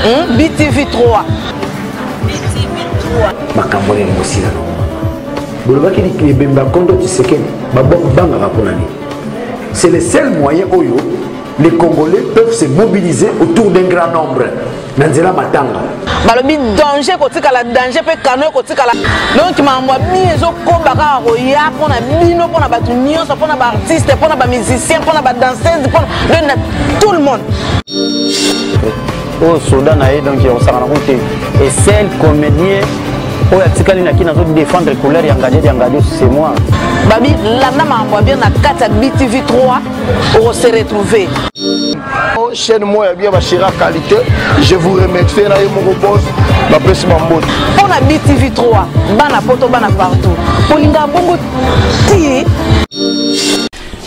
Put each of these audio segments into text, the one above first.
BTV 3. BTV 3. Makambo nini kosila na bolobaki ebembe ya kondo Tshisekedi babangaka mpona nini? C'est le seul moyen oyo les Congolais peuvent se mobiliser autour d'un grand nombre na nzela matanga. Balobi danger kotikala danger mpe kano ekotikala, donc makambo ya bino ezokoba kaka koya mpona bino, mpona bato nyonso, mpona baartiste, mpona bamusicien, mpona badanseuse, mpona donc na tout le monde. Oyo soda na ye, donc osakana ko te. Et seul comédien oyo atikali na kini azo défendre couleur ya Ngadi ya Ngadi, c'est moi. Babi landa makambo ya bien na kati ya BTV 3, okose retrouver. Chaîne moi ya bien, bachera qualité, je vous remercie. Na ye moko boss, bapesi bambote. Mpo na BTV 3, bana poto, bana partout, olinga bongo ti.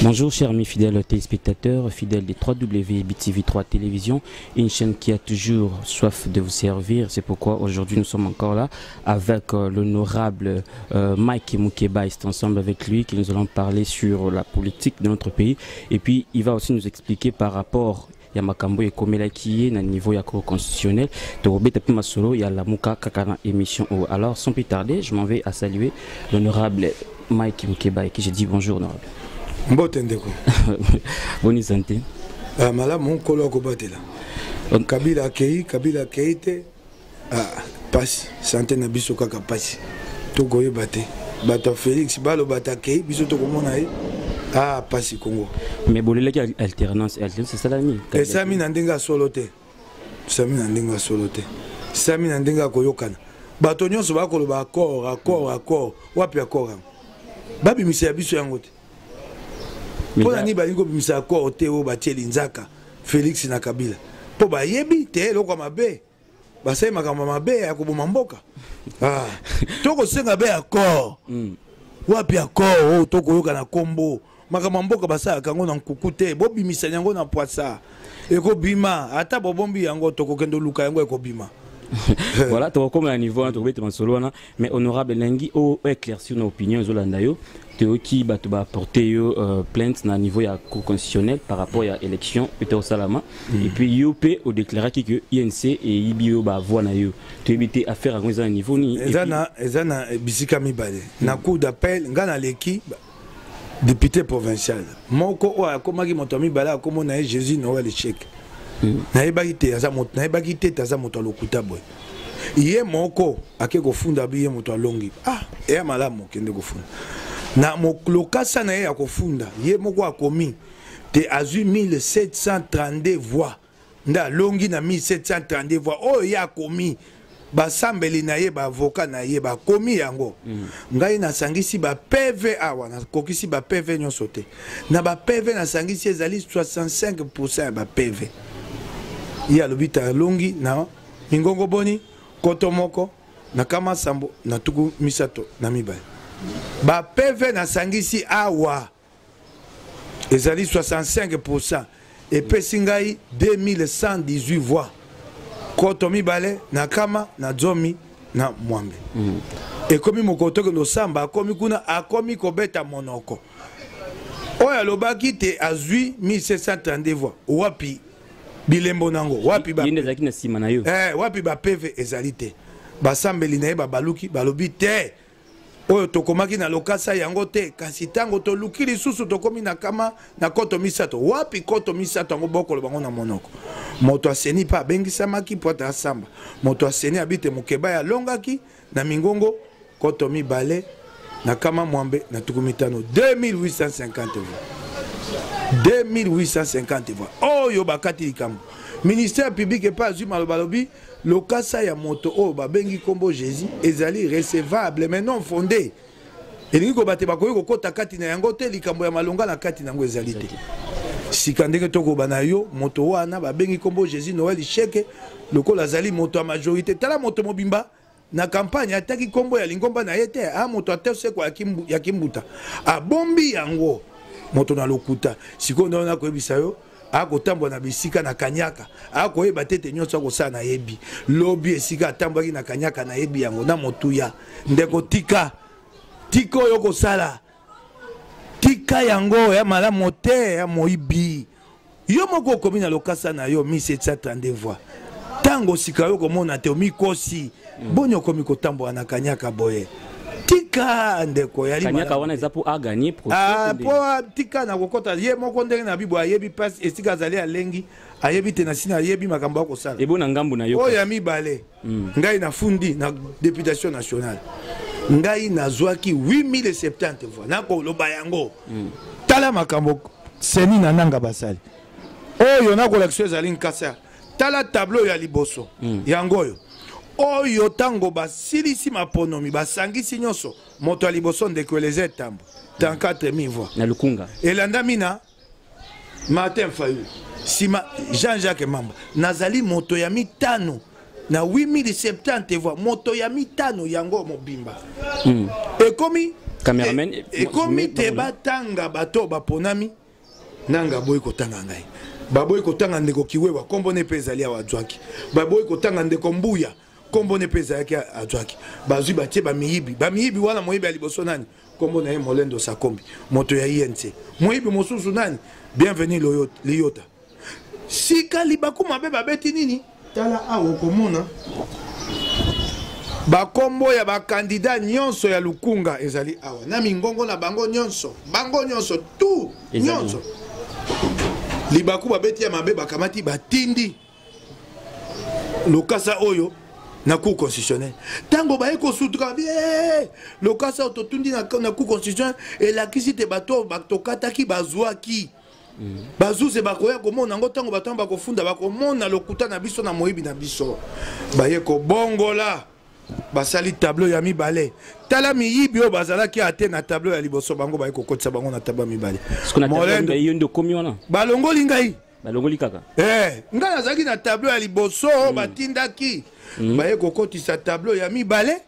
Bonjour chers amis fidèles téléspectateurs, fidèles de 3WBTV3 Télévision, une chaîne qui a toujours soif de vous servir. C'est pourquoi aujourd'hui nous sommes encore là avec l'honorable Mike Mukeba. C'est ensemble avec lui que nous allons parler sur la politique de notre pays. Et puis il va aussi nous expliquer par rapport ya makambo ekomelaki ye na niveau ya cour constitutionnel. Tokobeta mpe masolo ya Lamuka kaka na émission oyo. Alors sans plus tarder, je m'en vais à saluer l'honorable Mike Mukeba et qui je dis bonjour honorable. Mbote ndeko. Boni santé? Ah, malamu, nkolo akobatela. Kabila akei, Kabila akei te. Ah, pasi santé na biso kaka pasi. Tokoyeba te. Bato ya Félix baloba ta akei, biso tokomona ye. Ah, pasi Congo. Mais bolelaki alternance, alternance esalami? Esalami na ndenge ya solo te. Esalami na ndenge ya solo te. Esalami na ndenge ya koyokana. Bato nyonso bakoloba accord, accord, accord. Wapi accord yango? Babimisa ya biso yango te. Mpo na nini balingi kobimisa accord te oyo batie linzaka Félix na Kabila? Mpo bayebi te eloko ya mabe. Basali makambo mabe ya koboma mboka. Ah, tokosenga be accord. Wapi accord oyo tokoyoka na kombo? Makambo ya mboka basalaka yango na nkuku te, bobimisa yango na pwasa. Ekobima, ata bobombi yango tokokende luka yango ekobima. Voilà, tokokoma na niveau wana, tokobeta masolo wana. Mais honorable, elengi oyo éclaircir na opinion ezolanda yo, toyoki bato baporte yo plainte na niveau ya cour constitutionnelle par rapport ya élection ete osalama. Et puis yo mpe odéclaraki que INC eyibi yo bavoi na yo. Toyebi te affaire yango eza na niveau nini. Eza na bisika mibale. Na cour d'appel, nga naleki député provincial moko oyo akomaki moto ya mibale, akomona ye Jésus Noël Chek. Nayebaki te aza moto, nayebaki te aza moto ya lokuta boye. Ye moko ake kofunda bi ye moto alongi. Ah, eya malamu okende kofunda. Na lokasa na ye ya kofunda, ye moko akomi te azwi 1732 voix. Nde alongi na 1732 voix. Oyo ye akomi, basambeli na ye, baavocat na ye bakomi yango. Ngai nasangisi ba PV awa, nakokisi ba PV nyonso te. Na ba PV nasangisi ezali 65% ya ba PV. Ye alobi te alongi na mingongo boni koto moko na kama sambo na tuku misato na mibale. Ba PV nasangisi awa ezali 65%, epesi ngai 2118 voix, koto mibale na kama na zomi na mwambe. Ekomi mokolo tokende osamba, akomi kuna, akomi kobeta monoko. Oyo alobaki te azwi 1732 voix, wapi bilembo nango? Wapi ba Ye nde azalaki na nsima na yo. Wapi ba PV ezali te. Basambeli na ye babaluki, balobi te oyo tokomaki na lokasa yango te, kasi ntango toluki lisusu tokomi na kama na koto misato. Wapi koto misato yango? Bokolo bango na monoko. Moto aseni mpe abengisamaki mpo ete asamba. Moto aseni abi te Mokeba ya alongaki na mingongo koto mibale na kama mwambe na tuku mitano, 2850 voix. 2850 voix oyo bakati likambo. Ministère public epe azwi maloba, alobi lokasa ya moto oyo babengi kombo Jésus ezali recevable mais non fondé. Elingi koba te bakoki kokota kati na yango te, likambo ya malonga na kati na yango ezali te. Sika ndenge tokoba na yo, moto wana babengi kombo Jésus Noël Cheke, lokola azali moto ya majorité, tala moto mobimba na campagne ataki kombo ya lingomba na ye te. A moto ateseko ya kimbuta abombi yango, moto na lokuta. Sikoyo ndenge nakoyebisa yo, akotambola na bisika na kanyaka, akoyeba te ete nyonso akosala nayebi. Lobi esika atambwaki na kanyaka nayebi yango na motuya. Ndeko, tika, tika oyo kosala, tika yango ya malamu te ya moyibi. Yo moko okomi na lokasa na yo 1732 voix. Ntango sika yo komona te omikosi. Boni okomi kotambola na kanyaka boye? Tika ndeko yali kanyaka wana eza mpo aganye procès. Ah, mpo tika na kokota ye moko ndenge na bibo ayebi mpasi esika azali alengi ayebi te na sina ayebi makambo akosala. Ebo na ngambu na yo. Oyo ya mibale, ngai nafundi na députation nationale, ngai nazwaki 8070 voix. Nakoloba yango. Tala makambo seni na nanga basali oyo nakolakisa ezali nkasa. Tala tableau ya liboso. Yango oyo oyo ntango basilisi maponomi basangisi nyonso, moto ya liboso ndeko Eliezer Tambo, 34 000 voix. Na Lukunga. Elandami na Martin Fayulu, nsima Jean-Jacques Mamba. Nazali moto ya mitano na 8070 voix, moto ya mitano yango mobimba. Ekomi Cameraman, ekomi te batanga bato baponami. Nanga aboyi kotanga ngai, baboyi kotanga ndeko Kiwewa, nkombo ne mpe ezali awa azwaki, baboyi kotanga ndeko Mbuya, nkombo ne mpe ezalaki azwaki. Bazwi batie bamiyibi, bamiyibi wana. Moyibi ya liboso nani? Nkombo na ye Molendo Sakombi, moto ya INC. Moyibi mosusu nani? Bienvenu Liyota. Sika libaku mabe babeti nini? Tala awa, okomona bakombo ya bakandida nyonso ya Lukunga ezali awa na mingongo na bango nyonso, bango nyonso tu nyonso. Libaku babeti ya mabe, bakamati batindi lokasa oyo na Cour constitutionnelle. Ntango baye kosutuka bi lokasa oyo totundi na Cour constitutionnelle elakisi te bato oyo tokataki bazwaki. Bazuze bakoya komona yango. Ntango bato wana bakofunda, bakomona lokuta na biso na moyibi na biso. Baye kobongola, basali tableau ya mibale. Tala miyibi oyo bazalaki ate na tableau ya liboso, bango baye kokotisa bango na tableau ya mibale. Yo nde okomi wana. Balongoli ngai. Balongoli kaka. Eh, ngai nazalaki na tableau ya liboso, batindaki, baye kokotisa tableau ya mibale.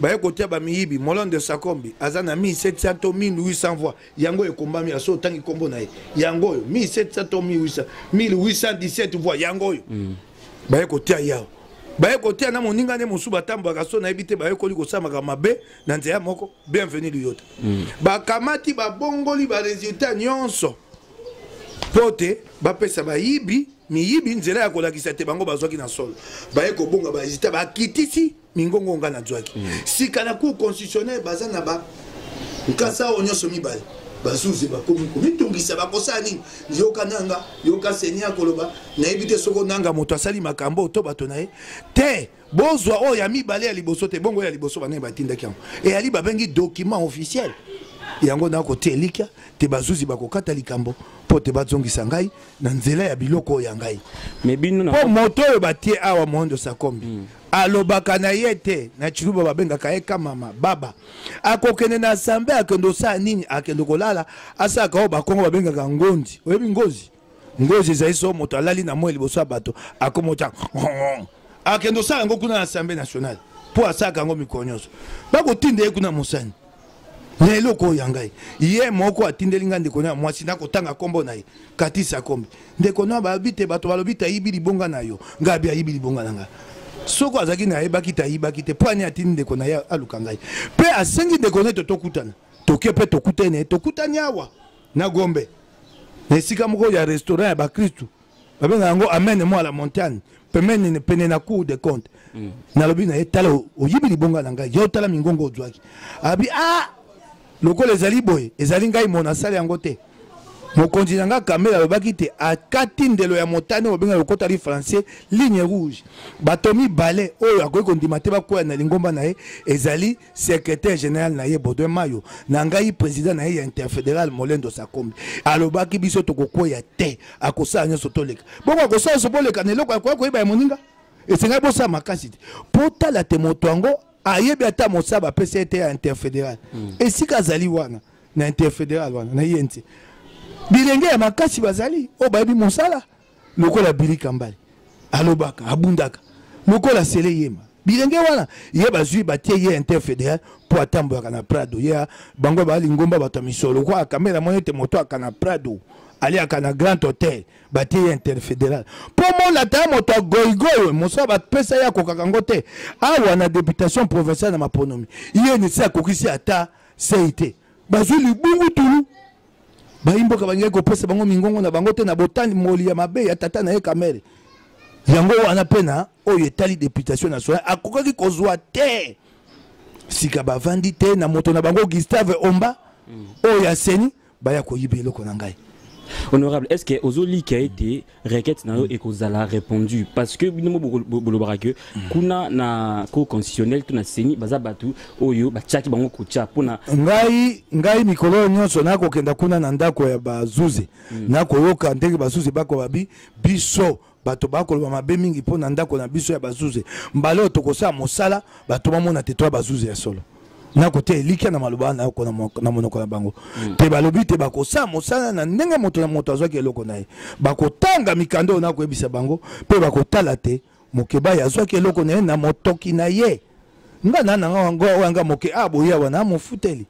Baye kotia bamiyibi. Molondo Sakombi aza na 1700 to 1800 voix. Yango ekombami aso otangi nkombo na ye, yango oyo 1700 to 1800, 1817 voix yango oyo. Baye kotia yawo, baye kotia na moninga nde mosusu batambwaka so nayebi te, bayekoli kosamaka mabe na nzela moko, Bienvenu Liyota. Bakamati babongoli baresultat nyonso mpo te bapesa bayibi miyibi nzela ya kolakisa te bango bazwaki na solo. Baye kobonga baresultat, bakitisi mingongo nga nazwaki. Sika na Cour constitutionnelle baza na ba nkasa oyo nyonso mibale. Bazuzi bakomi komitungisa, bakosala nini? Yoka nanga, yoka seni akoloba, nayebi te soko nanga moto asali makambo to bato na ye te. Bozwa oyo ya mibale, ya liboso te. Bongo ya liboso banani batindaki yango? Eyali babengi document officiel. Yango nakotia elikya te bazuzi bakokata likambo mpo te bazongisa ngai na nzela ya biloko oyo ya ngai. Mpo moto oyo batie awa, Mondo Sakombi, alobaka na ye te. Na Chiluba babengaka ye kamama baba. Akokende na asamble, akende osala nini? Akende kolala, asalaka oyo Bakongo babengaka ngondi. Oyebi ngozi? Ngozi ezali so moto alali na moi liboso ya bato, akomotya. Akende osala yango kuna na Assemblée nationale mpo asalaka yango mikolo nyonso. Bakotinda ye kuna mosani na eloko oyo ya ngai. Ye moko atindeli ngai ndeko na ya mwasi, nakotanga nkombo na ye Katisa Kombi. Ndeko na balobi te, bato balobi te ayibi libonga na yo. Ngai abi ayibi libonga na ngai? Soko azalaki na ayebaki te ayibaki te, mpo ani atindi ndeko na ye aluka ngai mpe asengi ndeko na ye tokutana, toke mpe tokutani ye. Tokutani awa na Gombe, na esika moko ya restaurant ya bakristu babengaka yango Amen moi la montagne, pembeni pene na Cour de compte. Nalobi na ye: tala, oyibi libonga na ngai, yo tala mingongo ozwaki. Abi ah, lokola ezali boye, ezali ngai mo nasali yango te. Mokonzi na nga Kamele alobaki te akati ndelo ya motane oyo babengaka lokota li français ligne rouge. Bato mibale oyo akoki kondima te bakwea na lingomba na ye ezali secrétaire général na ye Baudouin Mayo na ngai président na ye ya interfédéral Molendo Sakombi. Alobaki biso tokokweya te, akosala nyonso toleka. Bongo akosala nyonso boleka na eloko akoya koyeba ya moninga, esengaki bosala makasi te mpo tala te moto yango ayebi ata mosala bapesa ye te ya interfédéral. Esika azali wana na interfédéral wana na ye nte bilenge ya makasi bazali oyo bayebi mosala, lokola Bili Kambali alobaka abundaka, lokola Sele Yema. Bilenge wana ye bazwi batie ye interfédéral mpo atambolaka na Prado. Ye bango bali ngomba bato ya misolo kwa akamela moni ete moto aka na Prado, aliaka na Grand Hotel. Batie ye interfédéral mpo molata ya moto ya goigoi, mosala bapesa ye akokaka yango te. Awa na députation provinciale na maponomi, ye nisi akokisi ata sei te. Bazwi libungu tulu bayimboka, balingaki kopesa bango mingongo na bango te na botali moli ya mabe ya tata na ye Kamere. Yango wana mpe na oyo etali députation nationale akokaki kozwa te. Sika bavandi te na moto na bango Gustave Omba oyo ya seni baya koyiba eloko na ngai. Honorable, est-ce que ozolika ete requête na yo ekozala répondu? Parce que bino mo bolobaka ke kuna na cour constitutionnelle to na CENI baza bato oyo batiaki bango kotya mpona Ngai mikolo oyo nyonso nakokenda kuna na ndako ya bazuzi, nakoyoka ndenge bazuzi bakobabi biso. Bato bakoloba mabe mingi mpo na ndako na biso ya bazuzi. Mbala oyo tokosala mosala, bato bamona te toya bazuzi ya solo. Nakotia elikya na maloba wana nayoko na monoko na bango te. Balobi te bakosala mosala na ndenge moto na moto azwaki eloko na ye. Bakotanga mikanda oyo nakoyebisa bango mpe bakotala te Mokebayi azwaki eloko na ye na motoki na ye. Nga na nanga wango oyo nga moke a boya wana mofuteli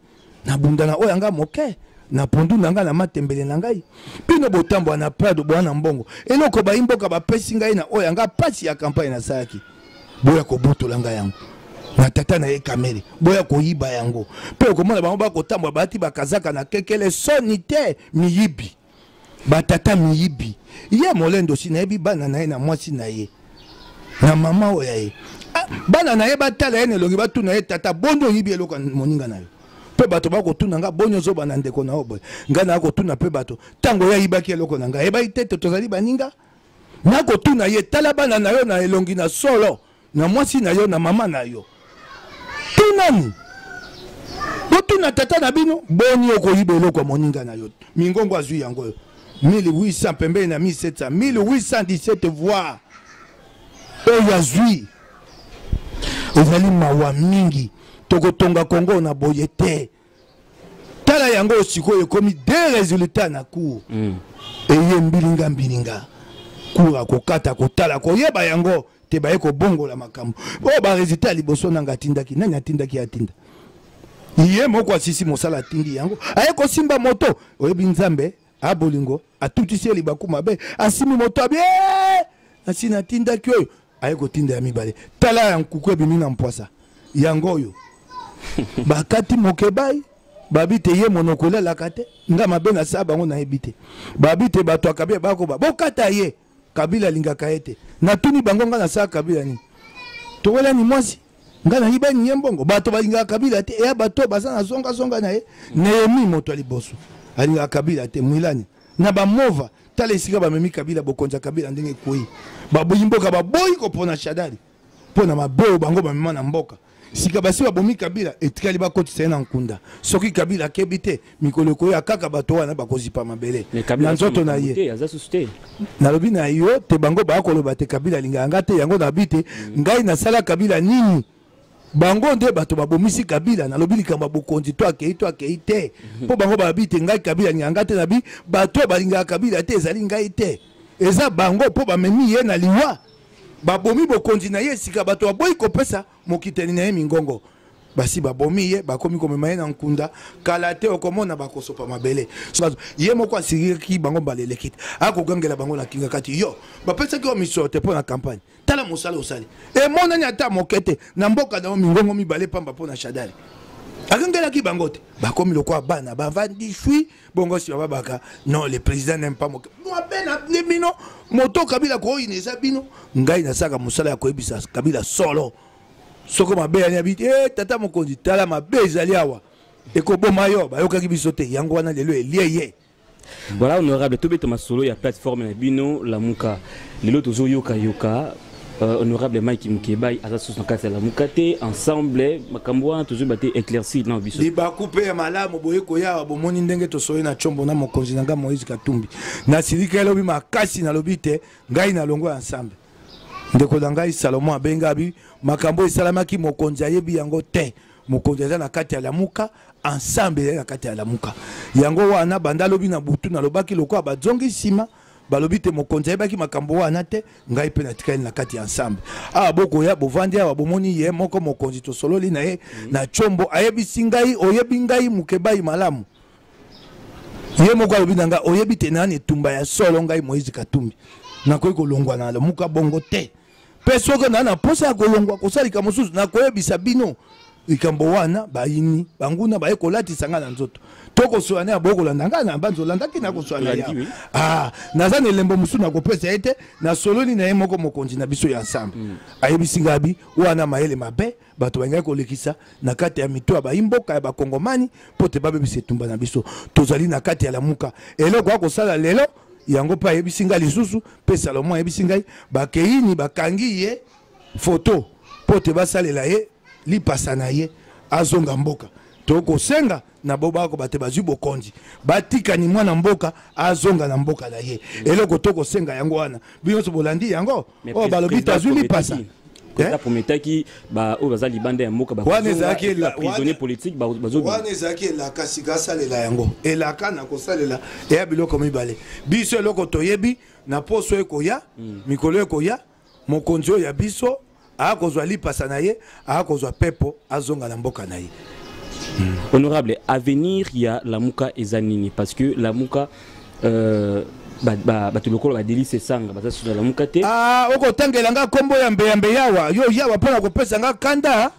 nabunda na oyo nga moke na pondu na ngai na matembele na ngai. Bino botambwa na Prado, boya na mbongo eloko bayi mboka bapesi ngai na oyo nga pasi ya campagne nasalaki, boya kobotola ngai yango na tata na ye Kamere, boya koyiba yango. Mpe okomona bango bakotambwa balati bakazaka na kekele, soni te, miyibi, batata miyibi. Ye Molendo si nayebi bana na ye na mwasi na ye na mama oyo ya ye. Ah, bana na ye batala ye na elongi, batuna ye: tata, boni oyibi eloko ya moninga na yo? Mpe bato bakotuna nga: boni ozoba na ndeko na yo boye? Ngai nakotuna mpe bato: ntango oyo ayibaki eloko na ngai, ayebaki te te tozali baninga? Nakotuna ye: tala bana na yo na elongi na solo, na mwasi na yo na mama na yo, tunani, botuna tata na bino: boni okoyiba eloko ya moninga na yo? Mingongo azwi yango oyo 1800 pembeni na 1700, 1817 voix oyo azwi ezali mawa mingi. Tokotonga Kongo na boye te. Tala yango oyo sikoyo ekomi deux résultats na cour. Eye mbilinga mbilinga, cour akokata kotala koyeba yango te, baye kobongola makambo oyo. Baresultat ya liboso nanga atindaki nani? Atindaki, atinda ye moko, asisi mosala, atindi yango, aye kosimba moto. Oyebi Nzambe abolingo, atutisi ye libaku mabe, asimbi moto abi asi natindaki oyo, aye kotinda ya mibale. Tala ya nkuku ebimi na mpwasa yango oyo bakati Mokebai. Babi te ye monoko elalaka te. Nga mabe nasala bango nayebi te. Babi te bato ya Kabila bakoba bokata ye, Kabila alingaka ye te. Natuni bango: nga nasala Kabila nini? Towelani mwasi, nga nayibani ye mbongo? Bato balingaka Kabila te, eya bato baza na zongazonga na ye. Nehemi moto ya liboso alingaka Kabila te, mwilani na bamova. Tala esika bamemi Kabila, bokonzi ya Kabila ndenge ekwei. Baboyi mboka, baboyi kopona Shadari mpo na mabe oyo bango bamema na mboka. Sika basi babomi Kabila, etikali bakotisa ye na nkunda. Soki Kabila akebi te, mikolo ekoya kaka bato wana bakozipa mabele na nzoto na ye. Nalobi na yo te, bango bakoloba te Kabila alingaka nga te. Yango nabi te ngai nasala Kabila nini? Bango nde bato babomisi Kabila. Nalobi likambo ya bokonzi to akei to akei te, mpo bango babi te ngai Kabila alingaka nga te. Nabi bato oyo balingaka Kabila te ezali ngai te, eza bango, mpo bamemi ye na liwa, babomi bokonzi na ye. Esika bato baboyi kopesa mokitani na ye mingongo, basi babomi ye, bakomi komema ye na nkunda. Kala te okomona bakosopa mabele. Ye moko asilikaki bango mbala eleki te, akogangela bango na kinga kati: yo bapesaki yo misolo te mpo na campagne, tala mosala osali emonani ata moke te na mboka na yo, mingongo mibale pamba mpo na Shadari. Agangelaki bango te, bakomi lokola bana bavandi shwi bongo. Nsima babaka: non, le président n'aime pas moke mabe na nde bino moto Kabila koyina eza bino. Ngai nasalaka mosala ya koyebisa Kabila solo. Soko mabe yani abi e tata mokonzi, tala mabe ezali awa, ekoboma yo. Bayokaki biso te, yango wana lelo elie ye. Voilà, honorable, tobeta masolo ya plateforme na bino Lamuka. Lelo tozoyokayoka honorable Mike Mukebayi aza susu na kati ya Lamuka te, ensemble. Makambo wana tozoyeba te, éclaircir na biso. Libaku mpe ya malamu boye koya, bomoni ndenge tosoyi na Tshombo na mokonzi na ngai Moïse Katumbi. Nasilika elobi makasi, nalobi te ngai nalongwa ensemble. Ndeko na ngai Salomo abenga abi makambo esalamaki, mokonzi ayebi yango te. Mokonzi aza na kati ya Lamuka, ensemble ezali na kati ya Lamuka. Yango wana banda alobi na butu nalobaki lokola bazongi nsima, balobi te mokonzi ayebaki makambo wana te. Ngai mpe natikali na kati ya ensemble. Awa bokoya, bovandi awa, bomoni ye moko mokonzi, tosololi na ye na Tshombo, ayebisi ngai: oyebi ngai Mokebai malamu. Ye moko alobi na ngai: oyebi te nani etumba ya solo, ngai Moïse Katumbi nakoki kolongwa na Lamuka bongo te. Mpe soki na mposa ya kolongwa kosalika mosusu, nakoyebisa bino. Likambo wana bayini banguna baye kolatisa ngai na nzoto. Tokosola na ya bokolanda ngai na banzi olandaki na kosola na ya. Ah, naza na elembo mosusu nakopesa ye te, nasololi na ye moko mokonzi na biso ya ensemble. Ayebisi ngai bi wana mayele mabe bato balingaki kolekisa na kati ya mito ya bayimboka ya bakongomani mpo te babebisa etumba na biso. Tozali na kati ya Lamuka. Eloko akosala lelo yango mpe ayebisi ngai lisusu, mpe Salomon ayebisi ngai bakeini bakangi ye photo mpo te basalela ye lipasa na ye azonga mboka. Tokosenga na bo bako bato bazwi bokonzi batikani mwana mboka azonga na mboka na ye. Eloko tokosenga yango wana, bino nyonso bolandi yango oyo balobi tazwi lipasa. Président prometaki ba oyo baza libanda ya mboka wana ezalaki prisonnier politique bazo wana ezalaki elaka, sika asalela yango elaka na kosalela eya biloko mibale. Biso eloko toyebi na poso ekoya, mikolo ekoya, mokonzi oyo ya biso akozwa lipasa na ye, akozwa pepo azonga na mboka na ye. Honorable, avenir ya Lamuka eza nini? Parce que Lamuka bato lokola badelise esanga baza susu na Lamuka te. Ah, okotangela nga nkombo ya mbeyambe yawa yo yawa mpo na kopesa nga kanda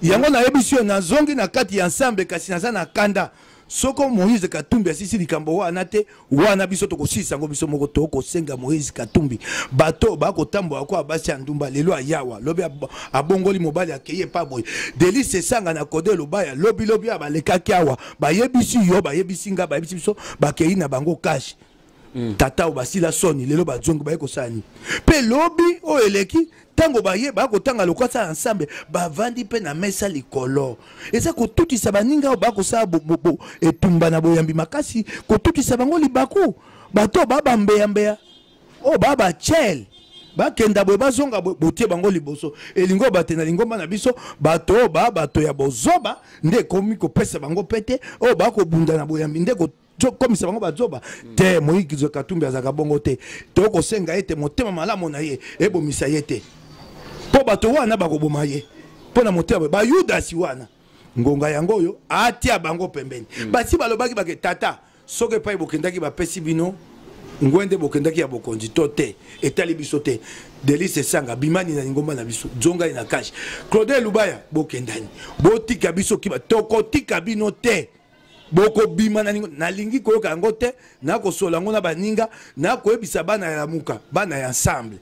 yango. Nayebisi yo, nazongi na kati ya ensemble, kasi naza na kanda. Soko Moïse Katumbi asisi likambo wana te, wana biso tokosilisa yango biso moko. Tokosenga Moïse Katumbi, bato bakotambola kwa basi ya ndumba, lelo ayawa, lobi abongoli mobali, akei epa boye. Delise Esanga na Kode Lobaya, lobi lobi ya balekaki awa, bayebisi yo, bayebisi nga, bayebisi biso, bakei na bango kashe. Tata oyo basila soni, lelo bazongi, baye kosala nini? Mpe lobi oyo eleki, ntango baye bakotanga lokwasa ya ensemble, bavandi mpe na mesa likolo, eza kotutisa baninga oyo bakosala etumba na boyambi makasi, kotutisa bango libaku. Bato oyo babambeyambeya, oyo babachele, bakenda boye, bazonga boye, botie bango liboso. Elingi oyo bate na lingomba na biso, bato oyo ba bato ya bozoba nde ekomi kopesa bango pete, oyo bakobunda na boyambi nde komisa bango bazoba te. Moïse Katumbi azalaka bongo te. Tokosenga ete motema malamu na ye ebomisa ye te, mpo bato wana bakoboma ye mpo na motema. Bayudasi wana, ngonga yango oyo atia bango pembeni. Basi balobaki bake tata, soki epai bokendaki bapesi bino ngwende, bokendaki ya bokonzi to te, etali biso te. Delise Esanga, bimani na lingomba na biso, zongai na kashe. Claude Lubaya, bokendani, botika biso kiba, tokotika bino te, bokobima na lingo. Nalingi koyoka yango te, nakosola yango na baninga, nakoyebisa bana ya Lamuka, bana ya ensemble,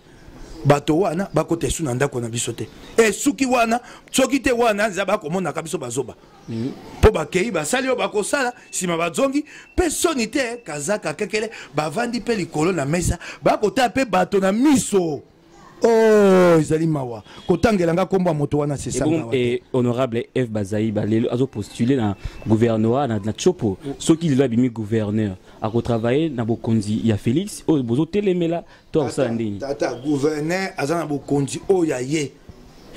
bato wana bakota esu na ndako na biso te. Esuki wana, soki te wana nza bakomonaka biso bazoba, mpo bakei basali oyo bakosala, nsima bazongi mpe soni te, kazaka kekele, bavandi mpe likolo na mesa, bakotala mpe bato na miso. Oh, ezali mawa kotangela nga nkombo ya moto wana. Sesanga honorable F Bazaiba lelo azopostuler na gouvernorat na Tshopo. Soki lelo abimi gouverneur, akotravaille na bokonzi ya Félix oyo bozotelemela to akosala ndeni? Tata, gouverneur aza na bokonzi oyo ya ye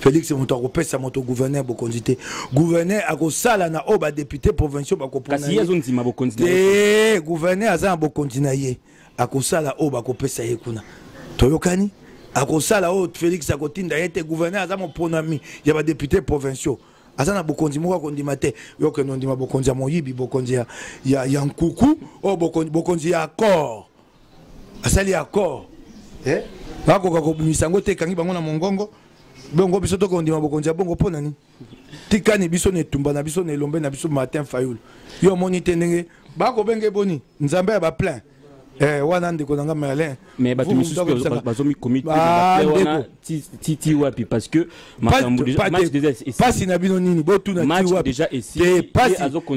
Félix. Moto akopesa moto gouverneur bokonzi te. Gouverneur akosala na oyo badéputé provinciaux bakopona. Kasi ye azondima bokonzi. Te, gouverneur aza na bokonzi na ye, akosala oyo bakopesa ye kuna. Toyokani, akosala oyo Félix akotinda ye te. Gouverneur aza moponami ya badéputé provinciaux, aza na bokonzi moko akondima te. Yo okende ondima bokonzi ya moyibi, bokonzi ya nkuku oyo, bokonzi ya accord. Asali accord, eh? Bakoka kobimisa yango te, ekangi bango na mongongo. Bongo biso tokondima bokonzi ya bongo mpo na nini? Tikani biso na etumba na biso na elombe na biso Martin Fayulu. Yo omoni te ndenge bakobenge boni nzambe ya baplein, eh, wana ndeko na nga Merlin. Mais bato misusu bazomikomi wana ti wapi? Parce que pasi na bino nini? Botuna ti wapi te? Pasi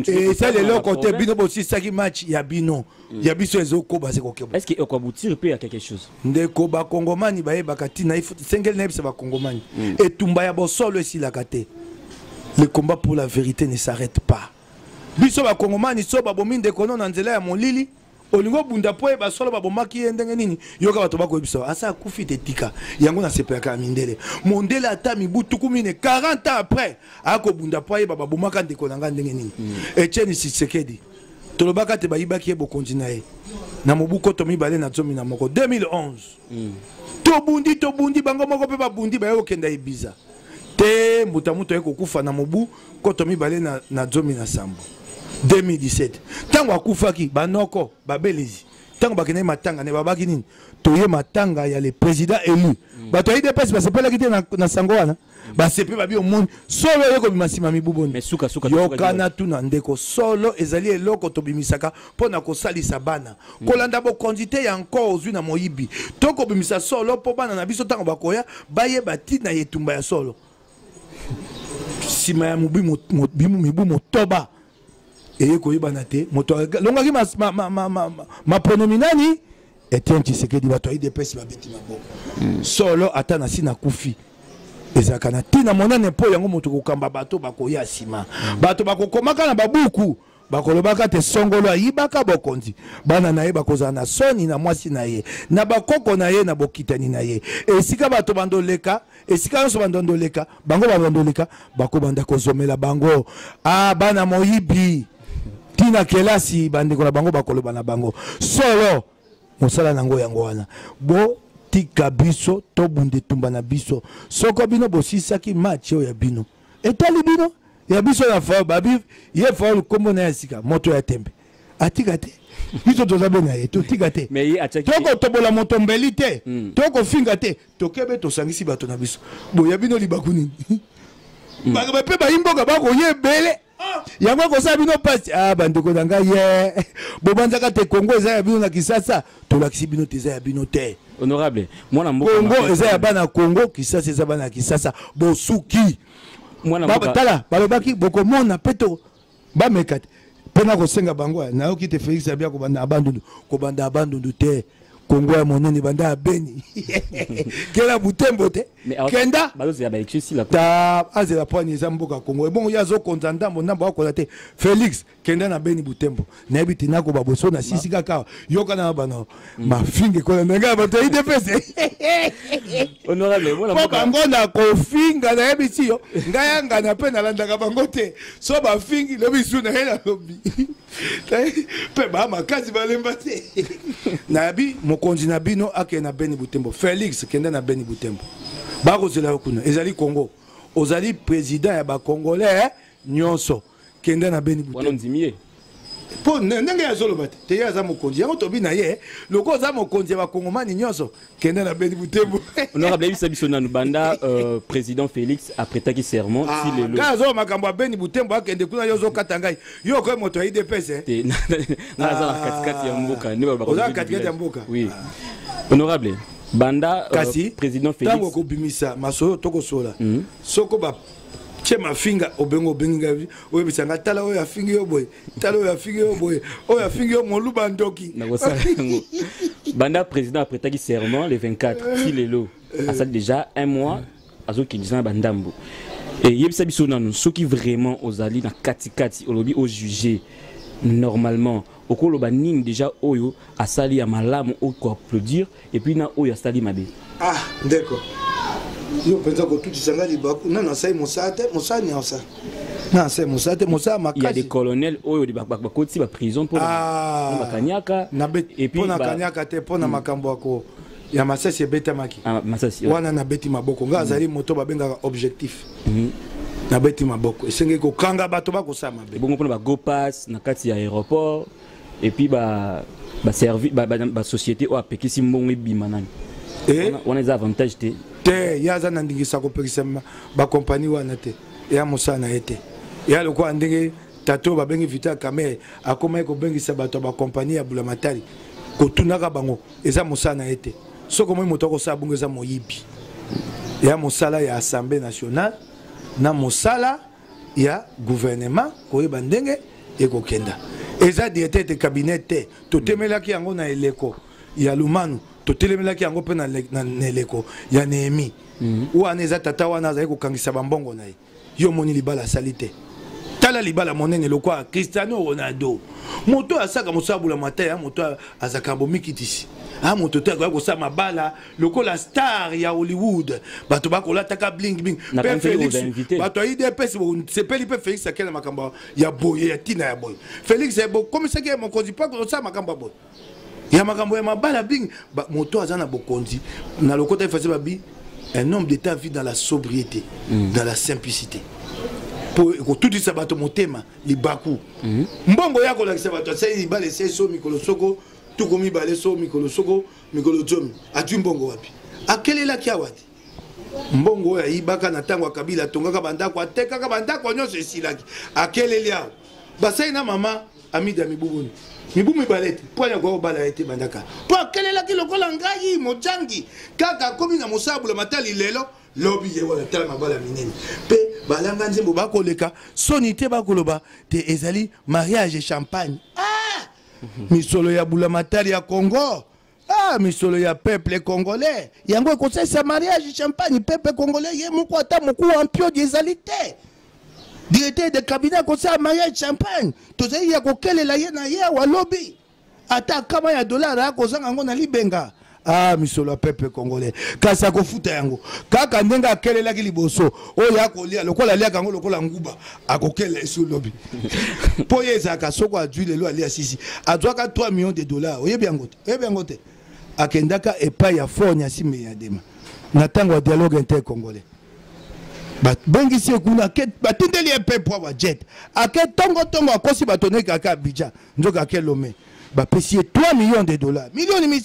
esali eloko te. Bino bosisaki match ya bino, ya biso ezokoba se kokeba. Est ce que ekoaboutir mpe ya quelque chose? Ndeko, bakongomani bayebaka ntina sengeli nayebisa bakongomani, etumba ya bosolo esilaka te. Le combat pour la vérité ne s'arrête pas. Biso bakongomani, so babomi ndeko no na nzela ya molili, olingi obunda mpo oyeba solo babomaki ye ndenge nini, yoka bato bakoyebisa asa akufi te, tika yango. Nasepelaka ya mindele. Mondele ata mibu 40, 40 ans après, akobunda mpo ayeba babomaka ndeko na ngai ndenge nini. Etienne Tshisekedi, tolobaka te bayibaki ye bokonzi na ye na mobu 2011, 2011. Tobundi, tobundi, bango moko mpe babundi, baye kokenda Ibiza te. Mbuta moto aye kokufa na mobu 2017. Ntango akufaki, banoko babelezi. Ntango bakendaki matanga ne babaki nini? Toye matanga ya le président élu. Bato ya UDPS basepelaki te na sango wana. Basepe babi omoni solo oye kobima nsima mibu boni. Mais suka suka yokana tuna ndeko, solo ezali eloko tobimisaka mpo na kosalisa bana. Kolanda bokonzi te ya nko ozwi na moyibi. Tokobimisa solo mpo bana na biso ntango bakoya bayeba ntina ya etumba ya solo. Nsima ya mibu motoba eye koyebana te moto alongaki maponomi nani? Etienne Tshisekedi. Bato ya UDPS babeti maboko. Solo ata na si nakufi ezalaka na ntina monene mpo yango moto kokamba bato bakoya nsima. Bato bakokomaka na babuku bakolobaka te songolo ayibaka bokonzi. Bana na ye bakozala na soni na mwasi na ye na bakoko na ye na bokitani na ye. Esika bato bandoleka, esika nyonso bandoleka, bango bandoleka bakobanda kozomela bango. Ah, bana moyibi tina kelasi, bandeko na bango bakoloba na bango. Solo mosala nango yango wana. Botika biso tobunda etumba na biso. Soko bino bosisaki match oyo ya bino etali bino ya biso na faul babi ye faul kombo na ya sika moto ya tembe atika te, biso toza be na ye totika te, tokotobola moto mbeli te, tokofinga te, tokebe tosangisi bato na biso. Boya bino libaku nini? Mpe bayimboka bakoya ebele, yango ekosala bino mpasi. Ah, bandeko na ngai, ye bobanzaka te Kongo eza ya bino na Kisasa. Tolakisi bino te eza ya bino te. Honorable, mwana mboka. Kongo eza ya bana Kongo, Kisasa eza bana ya Kisasa. Bosuki. Tala, balobaki bokomona mpe to bameka te mpe na kosenga bango. Nayoki te Félix abia kobanda ya Bandundu, kobanda ya Bandundu te. Kongo ya monene, banda ya Beni kela Butembo te, kenda ta azela pwani eza mboka Kongo. Ebongo ye azokonza ndambo ndambo, akoza te. Félix, kenda na Beni, Butembo. Nayebi te nakoba boso na sisi kaka yoka na bana mafinga ekolanda ngai bato ya UDPS po bango na kofinga. Nayebisi yo, ngai yangana mpe nalandaka bango te. So bafingi lobi su na ye nalobi mpe baa makasi balemba te. Nayebi mokonzi na bino akende na Beni, Butembo. Félix, kende na Beni, Butembo, bakozela yo kuna. Ezali Congo, ozali président ya Bacongolais nyonso. Kende na Beni, Butembo. Mpo ndenge azoloba te te ye aza mokonzi yango tobi na ye loko oza mokonzi ya Bakongomani nyonso, kende na Beni, Butembo. Honorable, yebisa biso nanu banda président Félix aprêtaki serment ti lelo. Ngai azoba makambo ya Beni, Butembo, akende kuna. Yo ozokata ngai, yo okoyi moto ya UDPS. Te, nga aza na katikati ya mboka nde. Oza katikati ya mboka. Oui, honorable, banda kasi président Félix ntango okobimisa masolo tokosola, soko batie mafinga, obengi obengi ngai, oyebisa ngai: tala oyo afingi yo boye, tala oyo afingi yo boye, oyo afingi yo moluba ndoki. Nakosala yango. Banda président aprêtaki serment le 24 ti lelo, asali déjà un mois, azokendisa na bandambo. Yebisa biso nanu soki vraiment ozali na katikati, olobi ojuge normalement, okoloba nini déjà oyo asali ya malamu oyo koapplaudir, et puis na oyo asali mabe? Ah, ndeko, yo mpenza kotutisa ngai libaku. Nano asali mosala te, mosala ni asala na asali mosala te, mosala makasi. Il y a des colonels oyo bakoti ba prison mpo bakaniaka. Mpo na kaniaka te, mpo na makambo ya ya masasi ebetamaki wana, nabeti maboko. Ngai azali moto babengaka objectif, nabeti maboko. Esengeli kokanga bato bakosala mabe. Bongo mpona bago pass na kati ya aéroport et puis ba baservi basociété oyo apekisi mbongo ebima nani, wana eza avantage te? Te, ye aza na ndingisa kopekisa bakompani wana te, eya mosala na ye te. Eya lokola ndenge tata oyo babengi Vital Kamerhe akomaki kobengisa bato ya bakompani ya bulamatari kotunaka bango, eza mosala na ye te. Soki omoi moto akosala bongo, eza moyibi. Eya mosala ya Assemblée nationale na mosala ya gouvernement koyeba ndenge ekokenda. Eza directeur de cabinet te. Totemelaki yango na eleko ya Lumanu, totelemelaki yango mpe na eleko ya Nehemi. Wana eza tata wana azali kokangisa bambongo na ye. Yo omoni libala asali te. Tala libala monene lokwa Cristiano Ronaldo, moto oyo asaka mosala bula ya moto azalaka bomikitisi. A moto te akoya kosala mabala lokola star ya Hollywood, bato bakolataka bling bling. Mpe Félix, bato ya UDPS sepeli mpe Félix akenda makambo ya boye ya ntina ya boye. Félix bokomisaki ye mokonzi mpo kosala makambo ya boye ya makambo ya mabala bling. Moto aza na bokonzi na lokota efasi babi un homme d'État vit dans la sobriété, dans la simplicité, mpo ekotutisa bato motema libaku. Mbongo ya kolakisa bato asali libala esali so mikolo soko. 20 so mikolo soko mikolo 10. Azwi mbongo wapi? Akelelaki awa te. Mbongo oyo ayibaka na ntango ya Kabila, atongaka bandako, atekaka bandako nyonso, esilaki. Akeleli awa, basali na mama Amida mibubuni mibu 2 te mpo anya koya ye te bandaka, mpo akelelaki lokola ngai mojangi kaka akomi na mosala bula matali lelo lobi ye wana. Tala mabala minene mpe balanga nzembo bakoleka soni te, bakoloba te ezali mariage champagne. Ah! Misolo ya bula matali ya Congo, ah, misolo ya peuple congolais yango ekosalisa mariage champagne. Peuple congolais ye moko ata mokuwa mpiodi ezali te. Directeur de cabinet akosala mariage champagne, tozali ya kokelela ye na ye awa lobi, ata kama ya dollar akozanga yango na libenga. Ah, misolo ya peuple congolais, kasi akofuta yango kaka ndenge akelelaki liboso. Oyo akolia lokola aliaka yango lokola nguba, akokelela esu lobi, mpo ye ezalaka soko azwi lelo alia sisi. Azwaka 3 millions de dollars, oyebi yango te? Oyebi yango te? Akendaka epai ya Faure Gnassingbé Eyadema na ntango ya dialogue intercongolais, babengisi ye kuna, batindeli ye mpe po bajet, ake ntongo-ntongo, akosi bato ndenge ake Abidjan, nzoka ake Lome. Bapesi ye 3 millions de dollars, 3 millioni.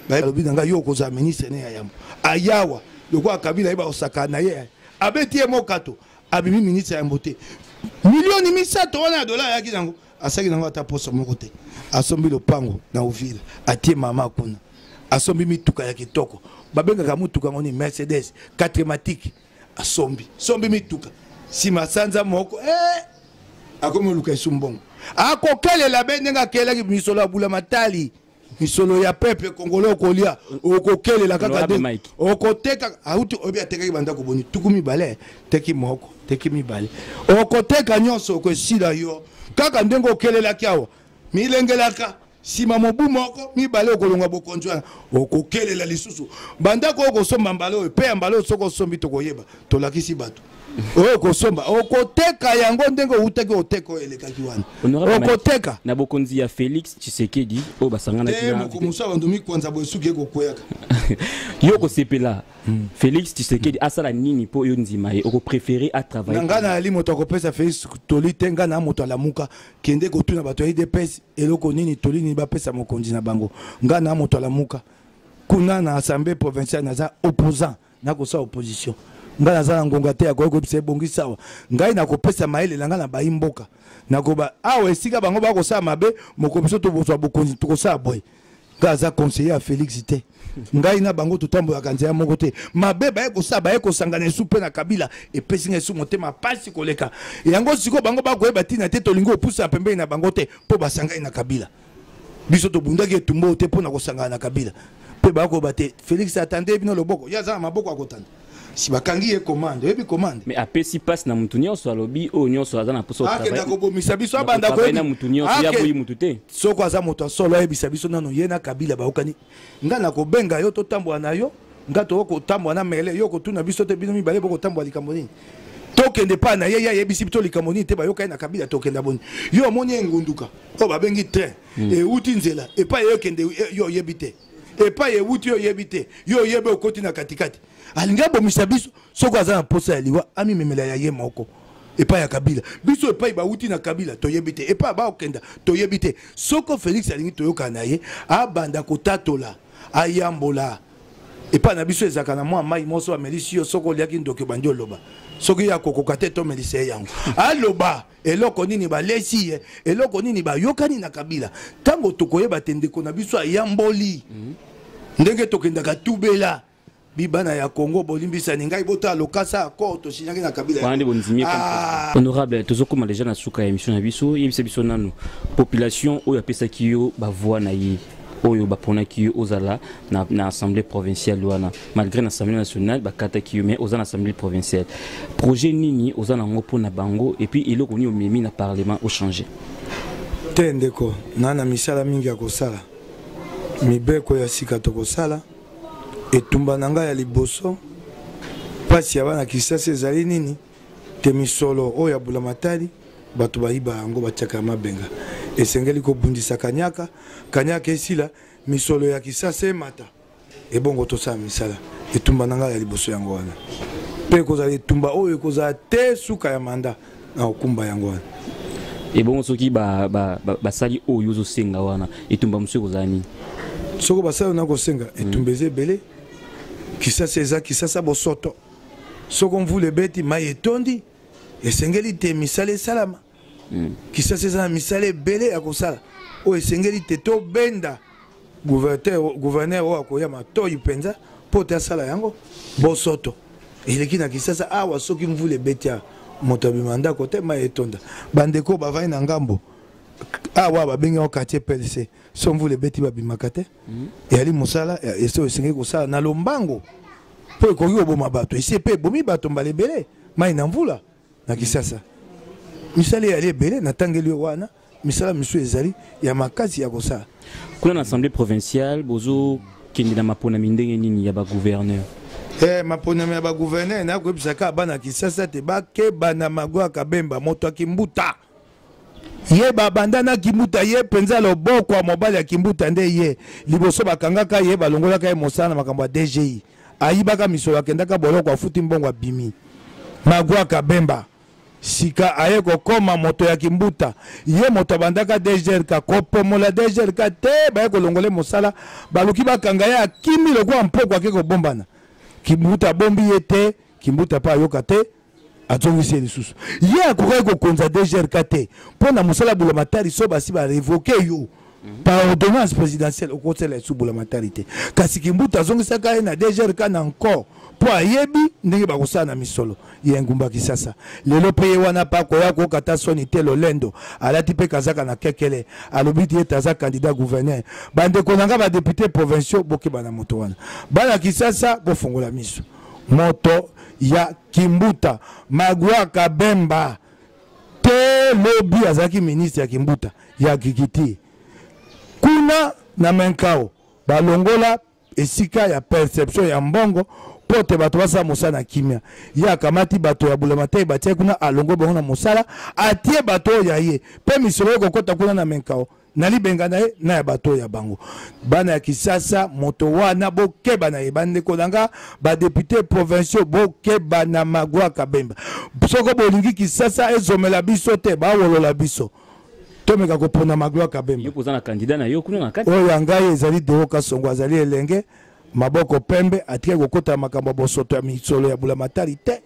Balobi na ngai, yo okozala ministre ne ya yambo. Ayawa lokola Kabila yeba kosaka na ye, abeti ye mokato, abimi ministre ya yambo te. 3 millioni wana ya dollar ayaki nango, asalaki nango ata poso moko te. Asombi lopango na Uvira, atie mama kuna, asombi mituka ya kitoko, babengaka mutuka yango ni Mercedes 4matic. Asombi sombi mituka, nsima sanza moko eh, akomi oluka esu mbongo. Akokelela be ndenge akelaki misolo ya bula matali, misolo ya peuple congolais okolia, okokelela kaka Honorable Mike. Okoteka auti oyebi atekaki bandako boni? 20, teki moko, teki mibale, okoteka nyonso, okosila yo kaka ndenge okelelaki awa. Milengelaka, nsima mobu moko mibale okolongwa bokonzi wana, okokelela lisusu bandako oyo okosomba mbala oyo mpe ya mbala oyo. Soki osombi, tokoyeba, tolakisi bato oyo okosomba, okoteka yango ndenge outaki oteka oyo elekaki wana. Honorable Mike, okoteka. Na bokonzi ya Félix Tshisekedi oyo basanganaki te na moko mosu abandu mikwanza boye, suki ekokweyaka. Yo kosepela Félix Tshisekedi asala nini mpo yo ndima ye, okopréféré atravaille? Na ngai nayali moto akopesa Félix toli te. Ngai na moto alamuka, kende kotuna bato ya UDPS eloko nini, toli nini bapesa mokonzi na bango. Ngai na moto alamuka kuna na assemblée provinciale, naza opposant, nakosala opposition. Ngai naza na ngonga te ya koya koyebisa ebongisa awa. Ngai nakopesa mayele na ngai na bayi mboka, nakoba awa esika bango bakosala mabe, moko biso tobozwa bokonzi, tokosala boye. Ngai aza conseiller ya Félix te. Ngai na bango totambolaka nzela moko te. Mabe baye kosala, baye kosangana esu mpe na Kabila, epesi ngai esu motema pasi koleka yango. Sikoyo bango bakoyeba ntina te, tolingi kopusa pembeni na bango te mpo basangani na Kabila. Biso tobundaki etumba oyo te mpo na kosangana na Kabila. Mpe bakoyeba te, Félix atande bino loboko, ye aza na maboko akotanda si bakangi ye commande, oyebi commande. Mais apesi mpasi na mutu nyonso, alobi oyo nyonso aza na poso. Akenda kobomisa biso, abanda koyebi na mutu nyonso, ya boyi mutu te. Soko aza moto ya solo, ayebisa biso nano ye na Kabila bayokani. Ngai nakobenga yo, totambola na yo, nga tokoki kotambola na mele yo, kotuna biso te. Bino mibale bokotambola likambo nini? Tokende pa na ye, ye ayebisi biso likambo nini te bayokani na Kabila. Tokenda boni? Yo omoni engunduka oyo babengi train euti nzela epai eyokende, yo oyebi te epai ewuti, yo oyebi te, yo oyebi okoti na katikati. Alingi abomisa biso. Soki aza na posa ya liwa, amimemela ya ye moko epai ya Kabila. Biso epai bawuti na Kabila toyebi te, epai baokenda toyebi te. Soko Félix alingi toyokana na ye, abanda kotatola, ayambola epai na biso. Ezalaka na mwa mai moso amelisi yo, soki oliaki ndoki, obandi oloba. Soki ye akokoka te, tomelisa ye yango, aloba eloko nini balesi ye, eloko nini bayokani na Kabila. Ntango tokoyeba te ndeko na biso ayamboli, ndenge tokendaka tubela bibana ya Congo, bolimbisani ngai, botala lokasa accord tosignaki na Kabila. Wana nde bondimi. Ah. Honorable, tozokóma déjà na suka ya émission na biso. Yebisa biso nanu, population oyo apesaki yo bavoi na ye, oyo baponaki yo ozala na assemblée provinciale wana, malgré na assemblée nationale bakataki yo, mais oza na assemblée provinciale, projet nini oza nango mpona bango? Et puis eloko nini omemi na parlement ochange? Te ndeko, na misala mingi ya kosala, mibeko ya sika tokosala. Etumba na ngai ya liboso, mpasi ya bana Kisasa ezali nini te? Misolo oyo ya bulamatali, bato bayiba yango, batiaka ya mabenga. Esengeli kobundisa kanyaka, kanyaka esila, misolo ya Kisasa emata, ebongo tosala misala. Etumba na ngai ya liboso yango wana, mpe ekozala etumba oyo ekozala te suka ya mandat na kokumba yango wana. Ebongo soki basali oyo ozosenga wana, etumba mosusu ekozala nini? Soko basali oyo nakosenga, etumba eza ebele. Kisasa eza Kisasa bosoto. Soko mvula ebeti, mai etondi, esengeli te misala esalama. Kisasa eza na misala ebele ya kosala oyo esengeli te tobenda gouverneur oyo akoya matoi mpenza mpo te asala yango. Bosoto eleki na Kisasa awa, soki mvula ebeti awa, moto abima ndako te, mai etonda. Bandeko bavandi na ngambo awa, babengi yango quartier PLC, so mvula ebeti babimaka te. Eyali mosala eso esengeli kosala na lombango mpo ekoki koboma bato. Esi mpe ebomi bato mbala ebele, mai na mvula na Kisasa. Misala eyali ebele, natangeli yo wana, misala misusu ezali ya makasi ya kosala. Kuna na assemblée provinciale, bozokende na maponami ndenge nini ya bagouverneur? Maponami ya bagouverneur, nakoyebisa kaka bana Kisasa te bakeba na Magloire Kabemba, moto ya Kimbuta. Ye babanda na Kimbuta, ye mpenza loboko ya mobali ya Kimbuta nde ye. Liboso bakangaka ye, balongolaka ye mosala na makambo ya DGI. Ayibaka misolo, akendaka boloko, afuti mbongo, abimi. Magloire Kabemba sika aye kokoma moto ya Kimbuta. Ye moto abandaka DGRK, kopomola DGRK te, baye kolongola mosala, baluki bakanga ye, akimi lokola mpoko, ake kobombana. Kimbuta abombi ye te, Kimbuta mpe ayoka te, azongisi ye lisusu. Ye akokaki kokonza DGRK te mpo na mosala bulamatari. So basi barevoke yo par ordonnance présidentielle, okosala esu bulamatari te. Kasi Kimbuta azongisaka ye na DGRK na encore mpo ayebi ndenge bakosala na misolo ya engumba Kisasa. Lelo mpe ye wana mpe akoya kokata soni te, lolendo alati mpe kazaka na kekele, alobi ti ete aza candidat gouverneur. Bandeko na nga badepute provinciaux, bokeba na moto wana. Bana Kisasa, bofongola miso. Moto ya Kimbuta, Magloire Kabemba te, lobi azalaki ministre ya Kimbuta ya agriculture kuna na Menkao, balongola esika ya perception ya mbongo mpo te bato basala mosala na kimia. Ye akamati bato ya bulamatari, batie kuna, alongo bango na mosala, atie bato oyo ya ye, mpe misolo ekokɔta kuna na Menkao na libenga na ye na ya bato oyo ya bango. Bana ya Kisasa, moto wana bokeba na ye. Bandeko na nga badepute provinciaux, bokeba na Magloire Kabemba. Soko bolingi Kisasa ezomela biso te, bawolola biso, tomeka kopona Magloire Kabemba. Yo koza na candidat na yo kuna na kati? Oyo ya ngai ezali Deo Kasongo, azali elenge, maboko pembe, atikaki kokota makambo ya bosoto ya misolo ya bulamatari te,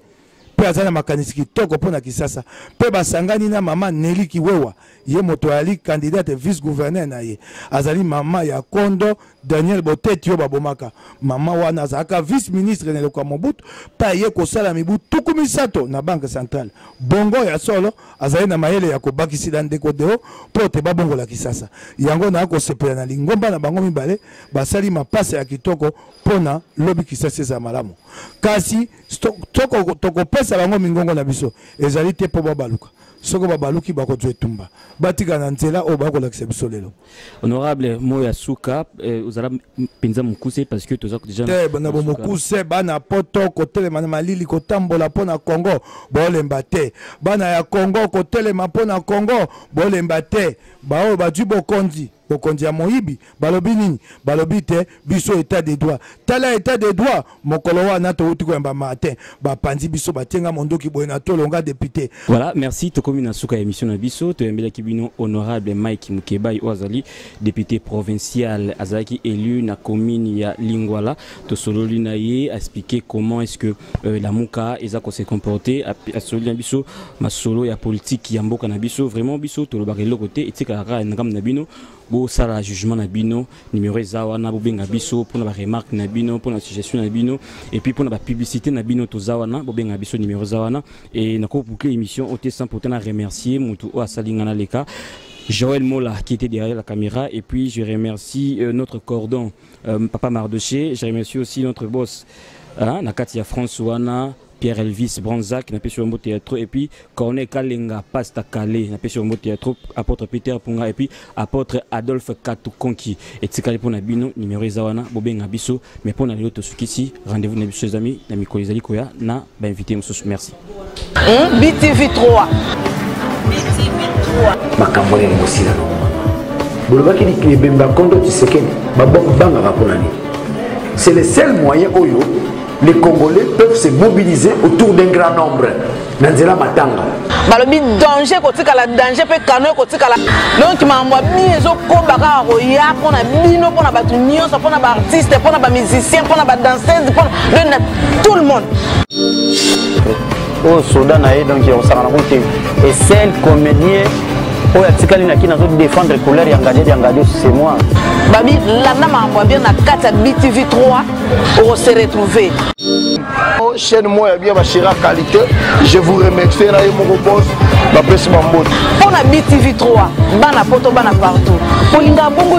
mpe aza na makanisi kitoko mpo na Kisasa. Mpe basangani na mama Neli Kiwewa, ye moto ayali candidate vice gouverneur na ye. Azali mama ya kondo Daniel Boteti oyo babomaka. Mama wana azalaka vice ministre na eleko ya Mobutu, mpe aye kosala mibu 30 na Banque centrale. Bongo ya solo azali na mayele ya kobakisila ndeko Deo mpo te babongola Kisasa. Yango na kosepela na lingomba na bango mibale, basali mapasa ya kitoko mpo na lobi Kisasa ezala malamu. Kasi tokopesa bango mingongo na biso ezali te mpo babaluka. Soko babaluki, bakozwa etumba. Batika na nzela oyo bakolakisa biso lelo. Honorable, moya suka, ozala mpenza mokuse parce que toza déjà te na bomokuse. Bana poto kotelema na malili, kotambola mpo na Congo, bolemba te. Bana ya Congo kotelema mpo na Congo, bolemba te. Baoyo bazwi bokonzi, bokonzi ya moyibi, balobi nini? Balobi te biso état de droit. Tala état de droit, mokolo wana touti koyamba matin, bapanzi biso, batienga mondoki boye na tolonga député. Voilà, merci. Tokomi na suka ya émission na biso. Toyambelaki bino honorable Mike Mukebayi oyo azali député provincial, azalaki élu na commune ya Lingwala. Tosololi na ye, expliquer comment est-ce que Lamuka eza ko se comporter, asololi na biso masolo ya politique ya mboka na biso. Vraiment biso tolobaka eloko te, etikala kaka na ngambo na bino bosala jugement na bino. Numéro eza wana, bobenga biso mpona baremarque na bino, mpona suggestion na bino, et puis mpona bapublicité na bino. Toza wana, bobenga biso, numéro eza wana. Et nakoboucle émission oyo te sans pourtant na remercier motu oyo asali nga na leka, Joël Mola qui était derrière la caméra, et puis je remercie notre cordon, Papa Mardoché. Je remercie aussi notre boss, hein, na kati ya France wana, Pierre Elvis Bronzac, napesi yo mbote ya trop, et puis Corneille Kalenga, Pasta Kalé, napesi yo mbote ya trop, apôtre Peter Punga et puis apôtre Adolphe Katukonki. Etikali pona bino, numéro eza wana, bobenga biso, mais pona lelo tosukisi, rendez-vous na biso les amis, na mikolo ezali koya na ba invité mosusu. Merci. BTV 3. BTV 3. Makambo nini mosila na mama? Bolobaki ebemba kondo Tshisekedi, babangaka mpona nini? C'est le seul moyen oyo les Congolais peuvent se mobiliser autour d'un grand nombre na nzela matanga. Balobi danger kotikala danger mpe kano ekotikala donc makambo ya bien ezokoba kaka koya mpo na bino mpo na bato nyonso mpo na baartiste mpo na bamusicien mpo na badanseuse mpo donc na tout le monde. Oyo soda na ye donc akosaka nango te. Et seul comédien oyo atikali na kini azo défendre couleur ya Ngadi ya Ngadi, c'est moi. Babi landa makambo ya bien na kati ya BTV 3, okose retrouver. Chaîne moko ya bien, bachéri qualité, je vous remercie na ye moko boss, bapesi bambote. Mpo na BTV 3, bana poto, bana partout, olingaka bongo.